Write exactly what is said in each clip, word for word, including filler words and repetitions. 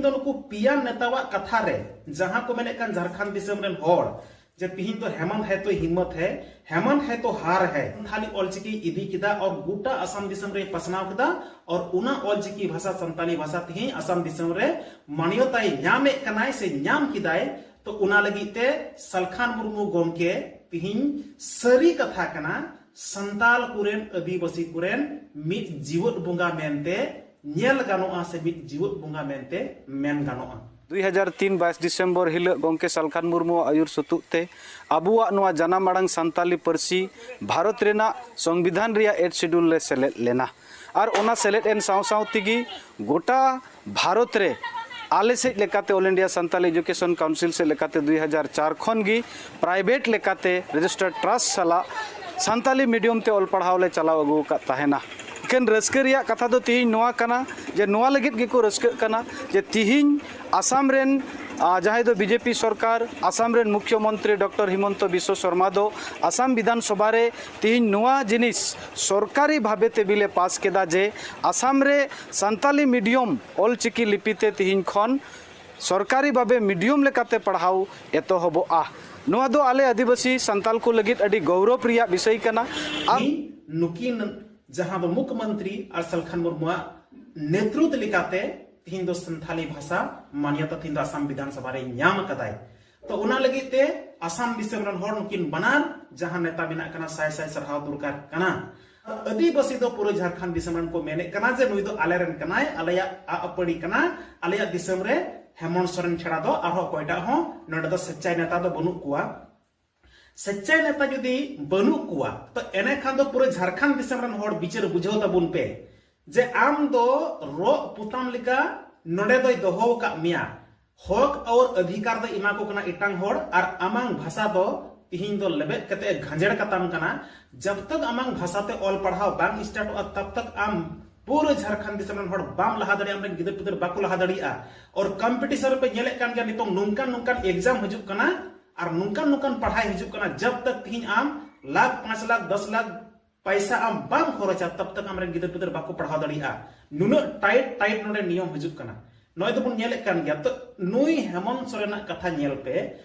ᱫᱚ ᱱᱩᱠᱩ ᱯᱮᱭᱟ ᱱᱮᱛᱟᱣᱟᱜ ᱠᱟᱛᱷᱟ ᱨᱮ ᱡᱟᱦᱟᱸ ᱠᱚ ᱢᱮᱱᱮᱫ ᱠᱟᱱ ᱡᱷᱟᱲᱠᱷᱚᱸᱰ ᱫᱤᱥᱚᱢ ᱨᱮᱱ ᱦᱚᱲ ᱡᱮ ᱛᱤᱦᱤᱧ ᱫᱚ ᱦᱮᱢᱚᱱᱛ ᱦᱮ ᱛᱚ ᱦᱤᱢᱢᱚᱛ ᱦᱮ, ᱦᱮᱢᱚᱱᱛ ᱦᱮ ᱛᱚ ᱦᱟᱨ ᱦᱮ, ᱥᱟᱱᱛᱷᱟᱞᱤ ᱚᱞᱪᱤᱠᱤ ᱤᱫᱤ ᱠᱮᱫᱟ ᱟᱨ ᱜᱚᱴᱟ ᱟᱥᱟᱢ ᱫᱤᱥᱚᱢ ᱨᱮ ᱯᱟᱥᱱᱟᱣ ᱠᱮᱫᱟ ᱟᱨ ᱚᱱᱟ ᱚᱞᱪᱤᱠᱤ ᱵᱷᱟᱥᱟ ᱥᱟᱱᱛᱟᱞᱤ ᱵᱷᱟᱥᱟ ᱛᱤᱦᱤᱧ ᱟᱥᱟᱢ ᱫᱤᱥᱚᱢ ᱨᱮ ᱢᱟᱱᱭᱚᱛᱟᱭ ᱧᱟᱢᱮᱫ ᱠᱟᱱᱟᱭ ᱥᱮ ᱧᱟᱢ ᱠᱮᱫᱟᱭ᱾ ᱛᱚ ᱚᱱᱟ ᱞᱟᱹᱜᱤᱫ ᱛᱮ ᱥᱟᱞᱠᱷᱟᱱ ᱢᱩᱨᱢᱩ ᱜᱚᱢᱠᱮ ᱛᱤᱦᱤᱧ ᱥᱟᱹᱨᱤ ᱠᱟᱛᱷᱟ ᱠᱟᱱᱟ, ᱥᱟᱱᱛᱟᱞ ᱠᱚᱨᱮᱱ ᱟᱹᱫᱤᱵᱟᱹᱥᱤ ᱠᱚᱨᱮᱱ ᱢᱤᱫ ᱡᱤᱣᱟᱹᱫ ᱵᱚᱸᱜᱟ ᱢᱮᱱᱛᱮ ᱧᱮᱞ ᱜᱟᱱᱚᱜᱼᱟ ᱥᱮ ᱢᱤᱫ ᱡᱤᱣᱟᱹᱫ ᱵᱚᱸᱜᱟ ᱢᱮᱱᱛᱮ ᱢᱮᱱ ᱜᱟᱱᱚᱜᱼᱟ᱾ ᱫᱩᱭ ᱦᱟᱡᱟᱨ ᱛᱤᱱ ᱵᱟᱭᱤᱥ ᱰᱤᱥᱮᱢᱵᱚᱨ ᱦᱤᱞᱚᱜ ᱜᱚᱢᱠᱮ ᱥᱟᱞᱠᱷᱟᱱ ᱢᱩᱨᱢᱩᱣᱟᱜ ᱟᱹᱭᱩᱨ ᱥᱩᱛᱩᱜ ᱛᱮ ᱟᱵᱚᱣᱟᱜ ᱱᱚᱣᱟ ᱡᱟᱱᱟᱢ ᱟᱲᱟᱝ ᱥᱟᱱᱛᱟᱞᱤ ᱯᱟᱹᱨᱥᱤ ᱵᱷᱟᱨᱚᱛ ᱨᱮᱱᱟᱜ ᱥᱚᱝᱵᱤᱫᱷᱟᱱ ᱨᱮᱭᱟᱜ ᱮᱭᱤᱴ ᱥᱤᱰᱩᱞ ᱨᱮ ᱥᱮᱞᱮᱫ ᱞᱮᱱᱟ᱾ ᱟᱨ ᱚᱱᱟ ᱥᱮᱞᱮᱫ ᱮᱱ ᱥᱟᱶ ᱥᱟᱶ ᱛᱮᱜᱮ ᱜᱚᱴᱟ ᱵᱷᱟᱨᱚᱛ ᱨᱮ ᱟᱞᱮ ᱥᱮᱫ ᱞᱮᱠᱟᱛᱮ All India Santali Education Council ᱥᱮᱫ ᱞᱮᱠᱟᱛᱮ ᱫᱩᱭ ᱦᱟᱡᱟᱨ ᱪᱟᱨ ᱠᱷᱚᱱ ᱜᱮ ᱯᱨᱟᱭᱵᱷᱮᱴ ᱞᱮᱠᱟᱛᱮ ᱨᱮᱡᱤᱥᱴᱟᱨᱰ ᱴᱨᱟᱥᱴ ᱥᱟᱞᱟᱜ ᱥᱟᱱᱛᱟᱞᱤ ᱢᱤᱰᱤᱭᱟᱢ ᱛᱮ ᱚᱞ ᱯᱟᱲᱦᱟᱣ ᱞᱮ ᱪᱟᱞᱟᱣ ᱟᱹᱜᱩ ᱟᱠᱟᱫ ᱛᱟᱦᱮᱱᱟ᱾ ᱮᱠᱷᱮᱱ ᱨᱟᱹᱥᱠᱟᱹ ᱨᱮᱭᱟᱜ ᱠᱟᱛᱷᱟ ᱫᱚ ᱛᱤᱦᱤᱧ ᱱᱚᱣᱟ ᱠᱟᱱᱟ ᱡᱮ ᱱᱚᱣᱟ ᱞᱟᱹᱜᱤᱫ ᱜᱮᱠᱚ ᱨᱟᱹᱥᱠᱟᱹᱜ ᱠᱟᱱᱟ ᱡᱮ ᱛᱤᱦᱤᱧ ᱟᱥᱟᱢ ᱨᱮᱱ, ᱟ, ᱡᱟᱦᱟᱸᱭ ᱫᱚ ᱵᱤᱡᱮᱯᱤ ᱥᱚᱨᱠᱟᱨ, ᱟᱥᱟᱢ ᱨᱮᱱ ᱢᱩᱠᱷᱭᱚᱢᱚᱱᱛᱨᱤ ᱰᱚᱠᱴᱚᱨ ᱦᱤᱢᱚᱱᱛᱚ ᱵᱤᱥᱣᱚ ᱥᱚᱨᱢᱟ ᱫᱚ ᱟᱥᱟᱢ ᱵᱤᱫᱷᱟᱱ ᱥᱚᱵᱷᱟ ᱨᱮ ᱛᱤᱦᱤᱧ ᱱᱚᱣᱟ ᱡᱤᱱᱤᱥ ᱥᱚᱨᱠᱟᱨᱤ ᱵᱷᱟᱵᱮ ᱛᱮ ᱵᱤᱞ ᱮ ᱯᱟᱥ ᱠᱮᱫᱟ ᱡᱮ ᱟᱥᱟᱢ ᱨᱮ ᱥᱟᱱᱛᱟᱞᱤ ᱢᱤᱰᱤᱭᱟᱢ ᱚᱞᱪᱤᱠᱤ ᱞᱤᱯᱤ ᱛᱮ ᱛᱤᱦᱤᱧ ᱠᱷᱚᱱ ᱥᱚᱨᱠᱟᱨᱤ ᱵᱷᱟᱵᱮ ᱢᱤᱰᱤᱭᱟᱢ ᱞᱮᱠᱟᱛᱮ ᱯᱟᱲᱦᱟᱣ ᱮᱛᱚᱦᱚᱵᱚᱜᱼᱟ᱾ ᱱᱚᱣᱟ ᱫᱚ ᱟᱞᱮ ᱟᱹᱫᱤᱵᱟᱹᱥᱤ ᱥᱟᱱᱛᱟᱞ ᱠᱚ ᱞᱟᱹᱜᱤᱫ ᱟᱹᱰᱤ ᱜᱚᱣᱨᱚᱵ ᱨᱮᱭᱟᱜ ᱵᱤᱥᱚᱭ ᱠᱟᱱᱟ᱾ ᱟᱢ ᱛᱤᱦᱤᱧ ᱱᱩᱠᱤᱱ ᱡᱟᱦᱟᱸ ᱫᱚ ᱢᱩᱠᱷᱭᱚᱢᱚᱱᱛᱨᱤ ᱟᱨ ᱥᱟᱞᱠᱷᱟᱱ ᱢᱩᱨᱢᱩᱣᱟᱜ ᱱᱮᱛᱨᱩᱛ ᱞᱮᱠᱟᱛᱮ ᱛᱤᱦᱤᱧ ᱫᱚ ᱥᱟᱱᱛᱷᱟᱞᱤ ᱵᱷᱟᱥᱟ ᱢᱟᱱᱭᱚᱛᱟ ᱛᱤᱦᱤᱧ ᱫᱚ ᱟᱥᱟᱢ ᱵᱤᱫᱷᱟᱱ ᱥᱚᱵᱷᱟ ᱨᱮ ᱧᱟᱢ ᱟᱠᱟᱫᱟᱭ᱾ ᱛᱚ ᱚᱱᱟ ᱞᱟᱹᱜᱤᱫ ᱛᱮ ᱟᱥᱟᱢ ᱫᱤᱥᱚᱢ ᱨᱮᱱ ᱦᱚᱲ ᱱᱩᱠᱤᱱ ᱵᱟᱱᱟᱨ ᱡᱟᱦᱟᱸ ᱱᱮᱛᱟ ᱢᱮᱱᱟᱜ ᱠᱟᱱᱟ ᱥᱟᱭ ᱥᱟᱭ ᱥᱟᱨᱦᱟᱣ ᱫᱚᱨᱠᱟᱨ ᱠᱟᱱᱟ᱾ ᱟᱹᱫᱤᱵᱟᱹᱥᱤ ᱫᱚ ᱯᱩᱨᱟᱹ ᱡᱷᱟᱲᱠᱷᱚᱸᱰ ᱫᱤᱥᱚᱢ ᱨᱮᱱ ᱠᱚ ᱢᱮᱱᱮᱫ ᱠᱟᱱᱟ ᱡᱮ ᱱᱩᱭ ᱫᱚ ᱟᱞᱮ ᱨᱮᱱ ᱠᱟᱱᱟᱭ, ᱟᱞᱮᱭᱟᱜ ᱟᱜ ᱟᱹᱯᱟᱹᱲᱤ ᱠᱟᱱᱟ, ᱟᱞᱮᱭᱟᱜ ᱫᱤᱥᱚᱢ ᱨᱮ ᱦᱮᱢᱚᱱᱛ ᱥᱚᱨᱮᱱ ᱪᱷᱟᱲᱟ ᱫᱚ ᱟᱨᱦᱚᱸ ᱚᱠᱚᱭᱴᱟᱜ ᱦᱚᱸ ᱱᱚᱰᱮ ᱫᱚ ᱥᱮᱪᱪᱟᱭ ᱱᱮᱛᱟ ᱫᱚ ᱵᱟᱹᱱᱩᱜ ᱠᱚᱣᱟ᱾ ᱥᱮᱪᱪᱟᱭ ᱱᱮᱛᱟ ᱡᱩᱫᱤ ᱵᱟᱹᱱᱩᱜ ᱠᱚᱣᱟ ᱛᱚ ᱮᱱᱮᱠᱷᱟᱱ ᱫᱚ ᱯᱩᱨᱟᱹ ᱡᱷᱟᱲᱠᱷᱚᱸᱰ ᱫᱤᱥᱚᱢ ᱨᱮᱱ ᱦᱚᱲ ᱵᱤᱪᱟᱹᱨ ᱵᱩᱡᱷᱟᱹᱣ ᱛᱟᱵᱚᱱ ᱯᱮ ᱡᱮ ᱟᱢ ᱫᱚ ᱨᱚᱜ ᱯᱚᱛᱟᱢ ᱞᱮᱠᱟ ᱱᱚᱰᱮ ᱫᱚᱭ ᱫᱚᱦᱚ ᱟᱠᱟᱫ ᱢᱮᱭᱟ᱾ ᱦᱚᱠ ᱟᱨ ᱚᱫᱷᱤᱠᱟᱨ ᱫᱚ ᱮᱢᱟ ᱠᱚ ᱠᱟᱱᱟ ᱮᱴᱟᱝ ᱦᱚᱲ, ᱟᱨ ᱟᱢᱟᱝ ᱵᱷᱟᱥᱟ ᱫᱚ ᱛᱤᱦᱤᱧ ᱫᱚ ᱞᱮᱵᱮᱫ ᱠᱟᱛᱮ ᱮ ᱜᱷᱟᱸᱡᱮᱲ ᱠᱟᱛᱟᱢ ᱠᱟᱱᱟ᱾ ᱡᱟᱵ ᱛᱟᱠ ᱟᱢᱟᱝ ᱵᱷᱟᱥᱟ ᱛᱮ ᱚᱞ ᱯᱟᱲᱦᱟᱣ ᱵᱟᱝ ᱥᱴᱟᱨᱴᱚᱜᱼᱟ, ᱛᱟᱵ ᱛᱟᱠ ᱟᱢ ᱯᱩᱨᱟᱹ ᱡᱷᱟᱲᱠᱷᱚᱸᱰ ᱫᱤᱥᱚᱢ ᱨᱮᱱ ᱦᱚᱲ ᱵᱟᱢ ᱞᱟᱦᱟ ᱫᱟᱲᱮᱭᱟᱜᱼᱟ, ᱟᱢ ᱨᱮᱱ ᱜᱤᱫᱟᱹᱨ ᱯᱤᱫᱟᱹᱨ ᱵᱟᱠᱚ ᱞᱟᱦᱟ ᱫᱟᱲᱮᱭᱟᱜᱼᱟ᱾ ᱟᱨ ᱠᱚᱢᱯᱤᱴᱤᱥᱚᱱ ᱨᱮᱯᱮ ᱧᱮᱞᱮᱫ ᱠᱟᱱ ᱜᱮᱭᱟ, ᱱᱤᱛᱚᱝ ᱱᱚᱝᱠᱟᱱ ᱱᱚᱝᱠᱟᱱ ᱮᱠᱡᱟᱢ ᱦᱤᱡᱩᱜ ᱠᱟᱱᱟ ᱟᱨ ᱱᱚᱝᱠᱟᱱ ᱱᱚᱝᱠᱟᱱ ᱯᱟᱲᱦᱟᱭ ᱦᱤᱡᱩᱜ ᱠᱟᱱᱟ, ᱡᱟᱵ ᱛᱟᱠ ᱛᱤᱦᱤᱧ ᱟᱢ ᱞᱟᱠᱷ, ᱯᱟᱸᱪ ᱞᱟᱠᱷ, ᱫᱚᱥ ᱞᱟᱠᱷ ᱯᱟᱭᱥᱟ ᱟᱢ ᱵᱟᱢ ᱠᱷᱚᱨᱚᱪᱟ, ᱛᱟᱵ ᱛᱟᱠ ᱟᱢ ᱨᱮᱱ ᱜᱤᱫᱟᱹᱨ ᱯᱤᱫᱟᱹᱨ ᱵᱟᱠᱚ ᱯᱟᱲᱦᱟᱣ ᱫᱟᱲᱮᱭᱟᱜᱼᱟ᱾ ᱱᱩᱱᱟᱹᱜ ᱴᱟᱭᱤᱴ ᱴᱟᱭᱤᱴ ᱱᱚᱰᱮ ᱱᱤᱭᱚᱢ ᱦᱤᱡᱩᱜ ᱠᱟᱱᱟ᱾ ᱱᱚᱜᱼᱚᱭ ᱫᱚᱵᱚᱱ ᱧᱮᱞᱮᱫ ᱠᱟᱱ ᱜᱮᱭᱟ᱾ ᱛᱚ ᱱᱩᱭ ᱦᱮᱢᱚᱱᱛ ᱥᱚᱨᱮᱱᱟᱜ ᱠᱟᱛᱷᱟ ᱧᱮᱞ ᱯᱮ,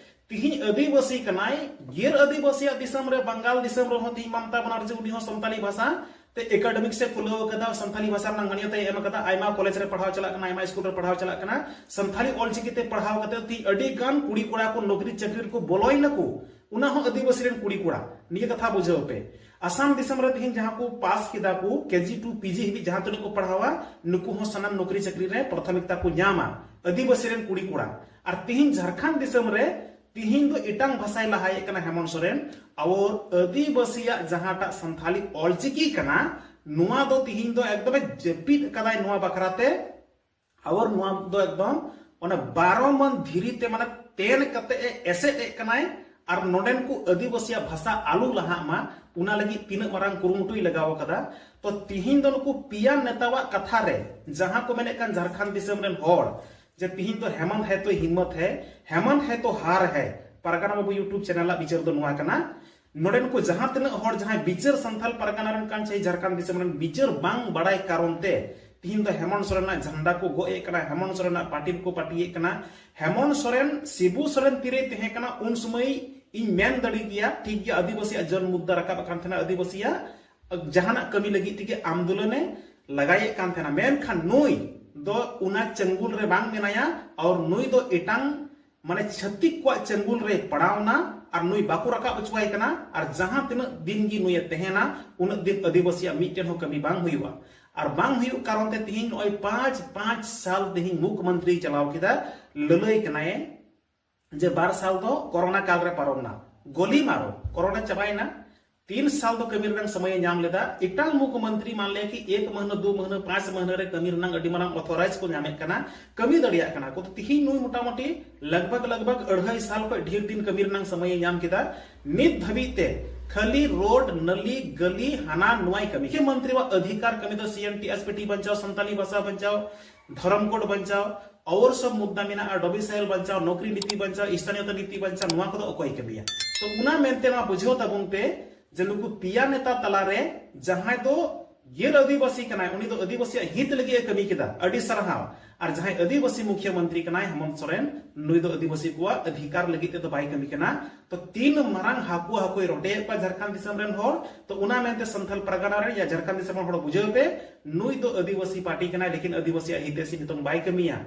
ᱛᱤᱦᱤᱧ ᱟᱹᱫᱤᱵᱟᱹᱥᱤ ᱠᱟᱱᱟᱭ, ᱜᱮᱨ ᱟᱹᱫᱤᱵᱟᱹᱥᱤᱭᱟᱜ ᱫᱤᱥᱚᱢ ᱨᱮ, ᱵᱟᱝᱜᱟᱞ ᱫᱤᱥᱚᱢ ᱨᱮᱦᱚᱸ ᱛᱤᱦᱤᱧ ᱢᱚᱢᱚᱛᱟ ᱵᱟᱱᱟᱨᱡᱤ ᱩᱱᱤ ᱦᱚᱸ ᱥᱟᱱᱛᱟᱞᱤ ᱵᱷᱟᱥᱟ ᱛᱮ ᱮᱠᱟᱰᱮᱢᱤᱠ ᱥᱮ ᱠᱷᱩᱞᱟᱹᱣ ᱟᱠᱟᱫᱟ, ᱥᱟᱱᱛᱟᱞᱤ ᱵᱷᱟᱥᱟ ᱨᱮᱱᱟᱜ ᱢᱟᱹᱱᱭᱟᱹᱛ ᱮ ᱮᱢ ᱟᱠᱟᱫᱟ, ᱟᱭᱢᱟ ᱠᱚᱞᱮᱡᱽ ᱨᱮ ᱯᱟᱲᱦᱟᱣ ᱪᱟᱞᱟᱜ ᱠᱟᱱᱟ, ᱟᱭᱢᱟ ᱥᱠᱩᱞ ᱨᱮ ᱯᱟᱲᱦᱟᱣ ᱪᱟᱞᱟᱜ ᱠᱟᱱᱟ, ᱥᱟᱱᱛᱟᱞᱤ ᱚᱞᱪᱤᱠᱤ ᱛᱮ ᱯᱟᱲᱦᱟᱣ ᱠᱟᱛᱮ ᱛᱤᱦᱤᱧ ᱟᱹᱰᱤ ᱜᱟᱱ ᱠᱩᱲᱤ ᱠᱚᱲᱟ ᱠᱚ ᱱᱚᱠᱨᱤ ᱪᱟᱹᱠᱨᱤ ᱨᱮᱠᱚ ᱵᱚᱞᱚᱭ ᱱᱟᱠᱚ, ᱚᱱᱟ ᱦᱚᱸ ᱟᱹᱫᱤᱵᱟᱹᱥᱤ ᱨᱮᱱ ᱠᱩᱲᱤ ᱠᱚᱲᱟ᱾ ᱱᱤᱭᱟᱹ ᱠᱟᱛᱷᱟ ᱵᱩᱡᱷᱟᱹᱣ ᱯᱮ, ᱟᱥᱟᱢ ᱫᱤᱥᱚᱢ ᱨᱮ ᱛᱤᱦᱤᱧ ᱡᱟᱦᱟᱸ ᱠᱚ ᱯᱟᱥ ᱠᱮᱫᱟ ᱠᱚ ᱠᱮᱡᱤ ᱴᱩ ᱯᱤᱡᱤ ᱦᱟᱹᱵᱤᱡ ᱡᱟᱦᱟᱸ ᱛᱤᱱᱟᱹᱜ ᱠᱚ ᱯᱟᱲᱦᱟᱣᱟ, ᱱᱩᱠᱩ ᱦᱚᱸ ᱥᱟᱱᱟᱢ ᱱᱚᱠᱨᱤ ᱪᱟᱹᱠᱨᱤ ᱨᱮ ᱯᱨᱟᱛᱷᱚᱢᱤᱠᱛᱟ ᱠᱚ ᱧᱟᱢᱟ ᱟᱹᱫᱤᱵᱟᱹᱥᱤ ᱨᱮᱱ ᱠᱩᱲᱤ ᱠᱚᱲᱟ᱾ ᱟᱨ ᱛᱤᱦᱤᱧ ᱡᱷᱟᱲᱠᱷᱚᱸᱰ ᱫᱤᱥᱚᱢ ᱨᱮ ᱛᱤᱦᱤᱧ ᱫᱚ ᱮᱴᱟᱝ ᱵᱷᱟᱥᱟᱭ ᱞᱟᱦᱟᱭᱮᱫ ᱠᱟᱱᱟ ᱦᱮᱢᱚᱱᱛ ᱥᱚᱨᱮᱱ, ᱟᱨ ᱟᱹᱫᱤᱵᱟᱹᱥᱤᱭᱟᱜ ᱡᱟᱦᱟᱸᱴᱟᱜ ᱥᱟᱱᱛᱷᱟᱞᱤ ᱚᱞᱪᱤᱠᱤ ᱠᱟᱱᱟ, ᱱᱚᱣᱟ ᱫᱚ ᱛᱤᱦᱤᱧ ᱫᱚ ᱮᱠᱫᱚᱢᱮ ᱡᱟᱹᱯᱤᱫ ᱟᱠᱟᱫᱟᱭ ᱱᱚᱣᱟ ᱵᱟᱠᱷᱨᱟ ᱛᱮ᱾ ᱟᱵᱟᱨ ᱱᱚᱣᱟ ᱫᱚ ᱮᱠᱫᱚᱢ ᱚᱱᱟ ᱵᱟᱨᱚ ᱢᱟᱱ ᱫᱷᱤᱨᱤ ᱛᱮ ᱢᱟᱱᱮ ᱛᱮᱱ ᱠᱟᱛᱮ ᱮ ᱮᱥᱮᱫ ᱮᱫ ᱠᱟᱱᱟᱭ᱾ ᱟᱨ ᱱᱚᱰᱮᱱ ᱠᱚ ᱟᱹᱫᱤᱵᱟᱹᱥᱤᱭᱟᱜ ᱵᱷᱟᱥᱟ ᱟᱞᱚ ᱞᱟᱦᱟᱜ ᱢᱟ, ᱚᱱᱟ ᱞᱟᱹᱜᱤᱫ ᱛᱤᱱᱟᱹᱜ ᱢᱟᱨᱟᱝ ᱠᱩᱨᱩᱢᱩᱴᱩᱭ ᱞᱟᱜᱟᱣ ᱟᱠᱟᱫᱟ᱾ ᱛᱚ ᱛᱤᱦᱤᱧ ᱫᱚ ᱱᱩᱠᱩ ᱯᱮᱭᱟ ᱱᱮᱛᱟᱣᱟᱜ ᱠᱟᱛᱷᱟ ᱨᱮ ᱡᱟᱦᱟᱸ ᱠᱚ ᱢᱮᱱᱮᱫ ᱠᱟᱱ ᱡᱷᱟᱲᱠᱷᱚᱸᱰ ᱫᱤᱥᱚᱢ ᱨᱮᱱ ᱦᱚᱲ ᱡᱮ ᱛᱤᱦᱤᱧ ᱫᱚ ᱦᱮᱢᱚᱱᱛ ᱦᱮ ᱛᱚ ᱦᱤᱢᱢᱚᱛ ᱦᱮ, ᱦᱮᱢᱚᱱᱛ ᱦᱮ ᱛᱚ ᱦᱟᱨ ᱦᱮ, ᱯᱟᱨᱜᱟᱱᱟ ᱵᱟᱹᱵᱩ YouTube ᱪᱮᱱᱮᱞ ᱟᱜ ᱵᱤᱪᱟᱹᱨ ᱫᱚ ᱱᱚᱣᱟ ᱠᱟᱱᱟ᱾ ᱱᱚᱰᱮᱱ ᱠᱚ ᱡᱟᱦᱟᱸ ᱛᱤᱱᱟᱹᱜ ᱦᱚᱲ ᱡᱟᱦᱟᱸᱭ ᱵᱤᱪᱟᱹᱨ ᱥᱟᱱᱛᱟᱞ ᱯᱟᱨᱜᱟᱱᱟ ᱨᱮᱱ ᱠᱟᱱ ᱪᱟᱦᱮ ᱡᱷᱟᱲᱠᱷᱚᱸᱰ ᱫᱤᱥᱚᱢ ᱨᱮᱱ ᱵᱤᱪᱟᱹᱨ ᱵᱟᱝ ᱵᱟᱲᱟᱭ ᱠᱟᱨᱚᱱ ᱛᱮ ᱛᱤᱦᱤᱧ ᱫᱚ ᱦᱮᱢᱚᱱᱛ ᱥᱚᱨᱮᱱᱟᱜ ᱡᱷᱟᱱᱰᱟ ᱠᱚ ᱜᱚᱜ ᱮᱫ ᱠᱟᱱᱟ, ᱦᱮᱢᱚᱱᱛ ᱥᱚᱨᱮᱱᱟᱜ ᱯᱟᱨᱴᱤ ᱨᱮᱠᱚ ᱯᱟᱨᱴᱤᱭᱮᱫ ᱠᱟᱱᱟ᱾ ᱦᱮᱢᱚᱱᱛ ᱥᱚᱨᱮᱱ, ᱥᱤᱵᱩ ᱥᱚᱨᱮᱱ ᱛᱤᱨᱮᱭ ᱛᱟᱦᱮᱸ ᱠᱟᱱᱟ ᱩᱱ ᱥᱚᱢᱚᱭ ᱤᱧ ᱢᱮᱱ ᱫᱟᱲᱮ ᱜᱮᱭᱟ, ᱴᱷᱤᱠ ᱜᱮᱭᱟ, ᱟᱹᱫᱤᱵᱟᱹᱥᱤᱭᱟᱜ ᱡᱚᱱ ᱢᱩᱫᱽᱫᱟ ᱨᱟᱠᱟᱵ ᱟᱠᱟᱱ ᱛᱟᱦᱮᱱᱟ, ᱟᱹᱫᱤᱵᱟᱹᱥᱤᱭᱟᱜ ᱡᱟᱦᱟᱱᱟᱜ ᱠᱟᱹᱢᱤ ᱞᱟᱹᱜᱤᱫ ᱛᱮᱜᱮ ᱟᱱᱫᱳᱞᱚᱱᱮ ᱞᱟᱜᱟᱭᱮᱫ ᱠᱟᱱ ᱛᱟᱦᱮᱱᱟ᱾ ᱢᱮᱱᱠᱷᱟᱱ ᱱᱩᱭ ᱫᱚ ᱚᱱᱟ ᱪᱟᱹᱝᱜᱩᱞ ᱨᱮ ᱵᱟᱝ ᱢᱮᱱᱟᱭᱟ, ᱟᱨ ᱱᱩᱭ ᱫᱚ ᱮᱴᱟᱝ ᱢᱟᱱᱮ ᱪᱷᱟᱹᱛᱤᱠ ᱠᱚᱣᱟᱜ ᱪᱟᱹᱝᱜᱩᱞ ᱨᱮ ᱯᱟᱲᱟᱣᱱᱟ᱾ ᱟᱨ ᱱᱩᱭ ᱵᱟᱠᱚ ᱨᱟᱠᱟᱵ ᱦᱚᱪᱚᱣᱟᱭ ᱠᱟᱱᱟ᱾ ᱟᱨ ᱡᱟᱦᱟᱸ ᱛᱤᱱᱟᱹᱜ ᱫᱤᱱ ᱜᱮ ᱱᱩᱭᱮ ᱛᱟᱦᱮᱱᱟ, ᱩᱱᱟᱹᱜ ᱫᱤᱱ ᱟᱹᱫᱤᱵᱟᱹᱥᱤᱭᱟᱜ ᱢᱤᱫᱴᱮᱱ ᱦᱚᱸ ᱠᱟᱹᱢᱤ ᱵᱟᱝ ᱦᱩᱭᱩᱜᱼᱟ᱾ ᱟᱨ ᱵᱟᱝ ᱦᱩᱭᱩᱜ ᱠᱟᱨᱚᱱ ᱛᱮ ᱛᱤᱦᱤᱧ ᱱᱚᱜᱼᱚᱭ ᱯᱟᱸᱪ, ᱯᱟᱸᱪ ᱥᱟᱞ ᱛᱤᱦᱤᱧ ᱢᱩᱠᱷᱭᱚᱢᱚᱱᱛᱨᱤᱭ ᱪᱟᱞᱟᱣ ᱠᱮᱫᱟ, ᱞᱟᱹᱞᱟᱹᱭ ᱠᱟᱱᱟᱭ ᱡᱮ ᱵᱟᱨ ᱥᱟᱞ ᱫᱚ ᱠᱚᱨᱳᱱᱟ ᱠᱟᱞ ᱨᱮ ᱯᱟᱨᱚᱢ ᱱᱟ, ᱜᱚᱞᱤ ᱢᱟᱨᱚ, ᱠᱚᱨᱳᱱᱟ ᱪᱟᱵᱟᱭᱮᱱᱟ, ᱛᱤᱱ ᱥᱟᱞ ᱫᱚ ᱠᱟᱹᱢᱤ ᱨᱮᱱᱟᱜ ᱥᱚᱢᱚᱭᱮ ᱧᱟᱢ ᱞᱮᱫᱟ᱾ ᱮᱴᱟᱜ ᱢᱩᱠᱷᱭᱚᱢᱚᱱᱛᱨᱤ ᱢᱟᱱ ᱞᱮ ᱠᱤ ᱮᱠ ᱢᱟᱹᱦᱱᱟᱹ, ᱫᱩ ᱢᱟᱹᱦᱱᱟᱹ, ᱯᱟᱸᱪ ᱢᱟᱹᱦᱱᱟᱹ ᱨᱮ ᱠᱟᱹᱢᱤ ᱨᱮᱱᱟᱜ ᱟᱹᱰᱤ ᱢᱟᱨᱟᱝ ᱚᱛᱷᱚᱨᱟᱭᱤᱡᱽ ᱠᱚ ᱧᱟᱢᱮᱫ ᱠᱟᱱᱟ, ᱠᱟᱹᱢᱤ ᱫᱟᱲᱮᱭᱟᱜ ᱠᱟᱱᱟ ᱠᱚ᱾ ᱛᱤᱦᱤᱧ ᱱᱩᱭ ᱢᱚᱴᱟᱢᱩᱴᱤ ᱞᱟᱜᱽᱵᱷᱟᱜᱽ, ᱞᱟᱜᱽᱵᱷᱟᱜᱽ ᱟᱹᱲᱦᱟᱹᱭ ᱥᱟᱞ ᱠᱷᱚᱱ ᱰᱷᱮᱨ ᱫᱤᱱ ᱠᱟᱹᱢᱤ ᱨᱮᱱᱟᱜ ᱥᱚᱢᱚᱭᱮ ᱧᱟᱢ ᱠᱮᱫᱟ᱾ ᱱᱤᱛ ᱫᱷᱟᱹᱵᱤᱡ ᱛᱮ ᱠᱷᱟᱹᱞᱤ ᱨᱳᱰ, ᱱᱟᱹᱞᱤ, ᱜᱟᱹᱞᱤ, ᱦᱟᱱᱟ ᱱᱚᱣᱟᱭ ᱠᱟᱹᱢᱤ᱾ ᱢᱩᱠᱷᱭᱚᱢᱚᱱᱛᱨᱤᱣᱟᱜ ᱚᱫᱷᱤᱠᱟᱨ ᱠᱟᱹᱢᱤ ᱫᱚ ᱥᱤ N T S P T ᱵᱟᱧᱪᱟᱣ, ᱥᱟᱱᱛᱟᱞᱤ ᱵᱷᱟᱥᱟ ᱵᱟᱧᱪᱟᱣ, ᱫᱷᱚᱨᱚᱢ ᱠᱳᱰ ᱵᱟᱧᱪᱟᱣ, ᱟᱣᱟᱨ ᱥᱚᱵ ᱢᱩᱫᱽᱫᱟ ᱢᱮᱱᱟᱜᱼᱟ, ᱰᱚᱢᱤᱥᱟᱭᱤᱞ ᱵᱟᱧᱪᱟᱣ, ᱱᱚᱠᱨᱤ ᱱᱤᱛᱤ ᱵᱟᱧᱪᱟᱣ, ᱥᱛᱷᱟᱱᱤᱭᱚᱛᱟ ᱱᱤᱛᱤ ᱵᱟᱧᱪᱟᱣ, ᱱᱚᱣᱟ ᱠᱚᱫᱚ ᱚᱠᱚᱭ ᱠᱟᱹᱢᱤᱭᱟ? ᱛᱚ ᱚᱱᱟ ᱢᱮᱱᱛᱮ ᱱᱚᱣᱟ ᱵᱩᱡᱷᱟᱹᱣ ᱛᱟᱵᱚᱱ ᱯᱮ ᱡᱮ ᱱᱩᱠᱩ ᱯᱮᱭᱟ ᱱᱮᱛᱟ ᱛᱟᱞᱟᱨᱮ ᱡᱟᱦᱟᱸᱭ ᱫᱚ ᱜᱮᱨ ᱟᱹᱫᱤᱵᱟᱹᱥᱤ ᱠᱟᱱᱟᱭ, ᱩᱱᱤ ᱫᱚ ᱟᱹᱫᱤᱵᱟᱹᱥᱤᱭᱟᱜ ᱦᱤᱛ ᱞᱟᱹᱜᱤᱫ ᱮ ᱠᱟᱹᱢᱤ ᱠᱮᱫᱟ, ᱟᱹᱰᱤ ᱥᱟᱨᱦᱟᱣ᱾ ᱟᱨ ᱡᱟᱦᱟᱸᱭ ᱟᱹᱫᱤᱵᱟᱹᱥᱤ ᱢᱩᱠᱷᱤᱭᱟᱹ ᱢᱚᱱᱛᱨᱤ ᱠᱟᱱᱟᱭ ᱦᱮᱢᱚᱱᱛ ᱥᱚᱨᱮᱱ, ᱱᱩᱭ ᱫᱚ ᱟᱹᱫᱤᱵᱟᱹᱥᱤ ᱠᱚᱣᱟᱜ ᱚᱫᱷᱤᱠᱟᱨ ᱞᱟᱹᱜᱤᱫ ᱛᱮᱫᱚ ᱵᱟᱭ ᱠᱟᱹᱢᱤ ᱠᱟᱱᱟ᱾ ᱛᱚ ᱛᱤᱱ ᱢᱟᱨᱟᱝ ᱦᱟᱹᱠᱩ ᱦᱟᱹᱠᱩᱭ ᱨᱚᱴᱮᱭᱮᱫ ᱠᱚᱣᱟ ᱡᱷᱟᱲᱠᱷᱚᱸᱰ ᱫᱤᱥᱚᱢ ᱨᱮᱱ ᱦᱚᱲ᱾ ᱛᱚ ᱚᱱᱟ ᱢᱮᱱᱛᱮ ᱥᱟᱱᱛᱟᱞ ᱯᱟᱨᱜᱟᱱᱟ ᱨᱮᱱ ᱭᱟ ᱡᱷᱟᱲᱠᱷᱚᱸᱰ ᱫᱤᱥᱚᱢ ᱨᱮᱱ ᱦᱚᱲ ᱵᱩᱡᱷᱟᱹᱣ ᱯᱮ, ᱱᱩᱭ ᱫᱚ ᱟᱹᱫᱤᱵᱟᱹᱥᱤ ᱯᱟᱨᱴᱤ ᱠᱟᱱᱟᱭ, ᱞᱮᱠᱤᱱ ᱟᱹᱫᱤᱵᱟᱹᱥᱤᱭᱟᱜ ᱦᱤᱛᱮᱥᱤ ᱱᱤᱛᱚᱝ ᱵᱟᱭ ᱠᱟᱹᱢᱤᱭᱟ᱾